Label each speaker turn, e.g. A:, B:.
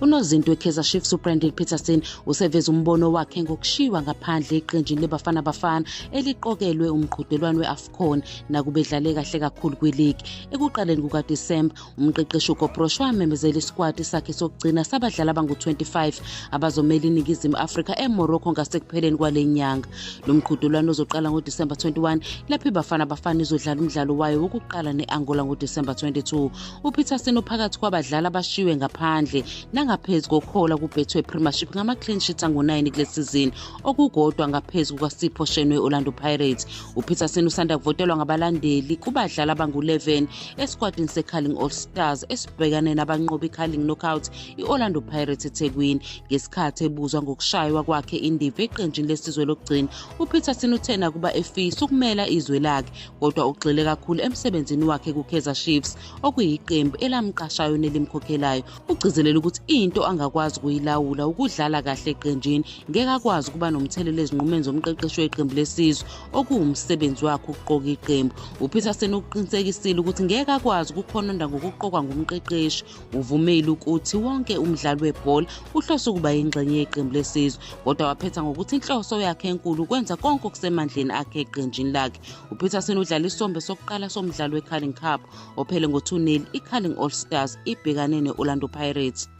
A: Unozinti weKaizer Chiefs uBrandon Petersen useveze umbono wakhe ngokushiywa ngaphandle eqenjini leBafana Bafana eliqokelwe umqhudelwano we-AFCON nakuba edlale kahle kakhulu kwiligi. Ekuqaleni kukaDisemba, umqeqeshi uGoprosh wamemezela isikwati sakhe sokugcina sabadlali abangu-25 abazomela iNingizimu Afrika eMorocco ngasekupheleni kwale nyanga. Lo mqhudelwano uzoqala ngoDisemba 21 lapho iBafana Bafana izodlala umdlalo wayo wokuqala ne-Angola ngoDisemba 22. UPetersen uphakathi kwabadlali abashiywe ngaphandle nangaphezu kokuhola kuBetway Premiership ngama-clean sheet angu-9 kule sizini okukodwa ngaphezu kukaSipho Shenwe Orlando Pirates. UPetersen usanda kuvotelwa ngabalandeli kubadlali abangu-11 esikwatini seCarling All Stars esibhekane nabanqoba iCarling Knockout i-Orlando Pirates eThekwini. Ngesikhathi ebuzwa ngokushaywa kwakhe indiva eqenjini lesizwe lokugcina, uPetersen uthe nakuba efisa ukumela izwe lakhe kodwa ugxile kakhulu emsebenzini wakhe kuKaizer Chiefs okuyiqembu elamqashayo nelimkhokhelayo. Ugcizelela ukuthi into angakwazi ukuyilawula ukudlala kahle eqenjini, ngeke akwazi ukuba nomthelela ezinqumeni zomqeqeshi weqembu lesizwe okuwumsebenzi wakhe ukuqoka iqembu. UPetersen ukuqinisekisile ukuthi ngeke akwazi ukukhononda ngokuqokwa ngumqeqeshi. Uvumile ukuthi wonke umdlali webhola uhlose ukuba yingxenye yeqembu lesizwe, kodwa waphetha ngokuthi inhloso yakhe enkulu ukwenza konke okusemandleni akhe eqenjini lakhe. UPetersen udlala isombe sokuqala somdlalo weCarling Cup ophele ngo-2-0 iCarling All Stars ibhekane ne-Orlando Pirates.